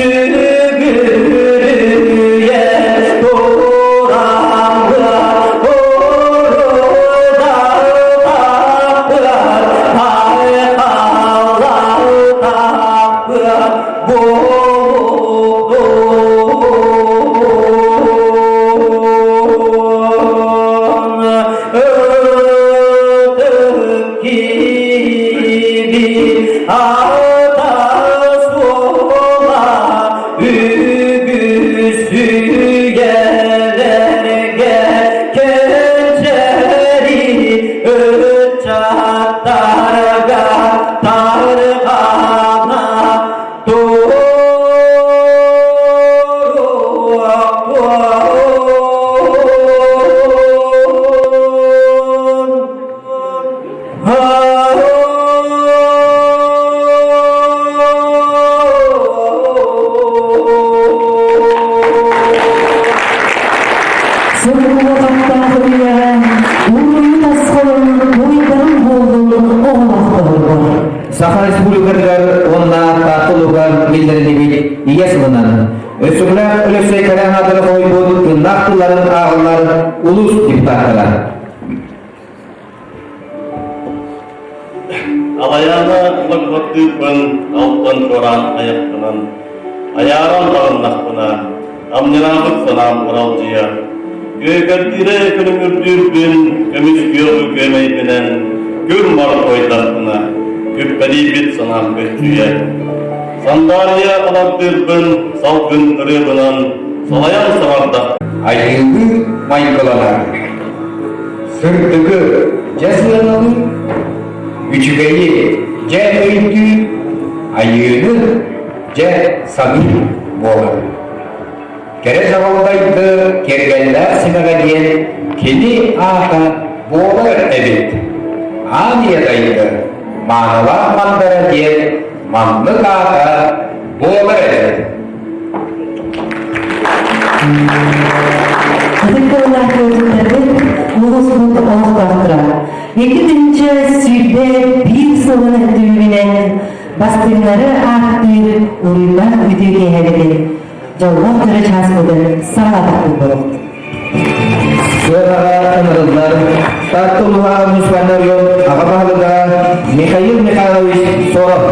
сүгүрүйэ тураммыт уруйдатабыт айхаллатабыт буолуон ытык киһи ата суола үгүс үйэлэргэ кэнчээри ыччаттарга тарҕана Соргулаҕаттаах үйэҕэ уруйу тасхалын буйдарын буоллун оҕолохторугар. Саха Республикатыгар уонна Таатта улууһугар биллэриллибит Ийэ сылынан Өссөкүлээх Өлөксөй кэрэ аҥаардары хомуйбут тыыннаах тылларын ааҕыллар улуус депутаттара. Алайаана лоҥкуттыырбын алтан чуораан айахпынан, айааран таҕыннахпына, амньыраабыт санаам уралдьыйар. Күөкэрдиирэ күлүмүрдүүрбүн көмүс күөҕү күөмэйбинэн күр мар туойдахпына, күппэлийбит санаам көччүйэр. Сандаарыйа алардыырбын салгын ырыабынан салайан саҥардах. Айыылыы майгыланар. Сырдыгы дьэ сыаналыы, үчүгэйи дьэ өйдүү, айыыны дьэ саныы буолар. Кэрэ дьаҕалдайды киэргэллээх симэҕэ диэн кини аата буолар эбит. Аан ийэ дайды маанылаах мандара диэн маннык аата буолар эбит. Ытык тыллаах ыалдьыттарбыт улууспут олохтоохторо. 2021 сылын түмүгүнэн бастыҥнары ааттыыр уруйдаах үтүө киэһэбитин дьоллоох дьоро чааспытын саҕалаатахпыт буолуохтун. Сыанаҕа ыҥырыллар Таатта улууһа муниципальнай оройуон аҕа баһылыга Михаил Михайлович Соров.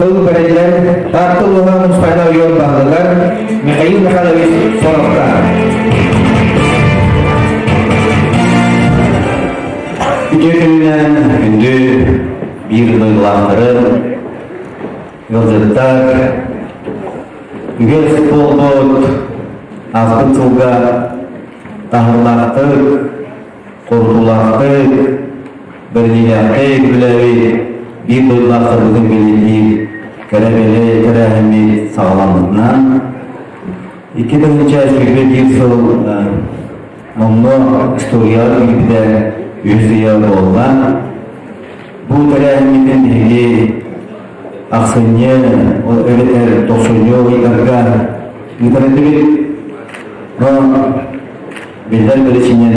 Тыл бэриллэр Таатта улууһа муниципальнай оройуон баһылыгар Михаил Михайлович Соровка. Үтүө күнүнэн күндү биир дойдулаахтарын, ыалдьыттар, үгэс буолбут ааспыт сылга таһымнаахтык, хорутуулаахтык, бэриниилээхтик үлэлээбит биир дойдулаахтарбытын бэлиэтиир кэрэ-бэлиэ тэрээһиммит саҕаламмытынан 2021 сыл номнуо историяҕа киирбитэ үһүс ыйа буолла. Бу тэрээһиммитин биһиги ахсынньы эбэтэр тохсунньу ыйдарга ыытар этибит. Но биллэр биричиинэн.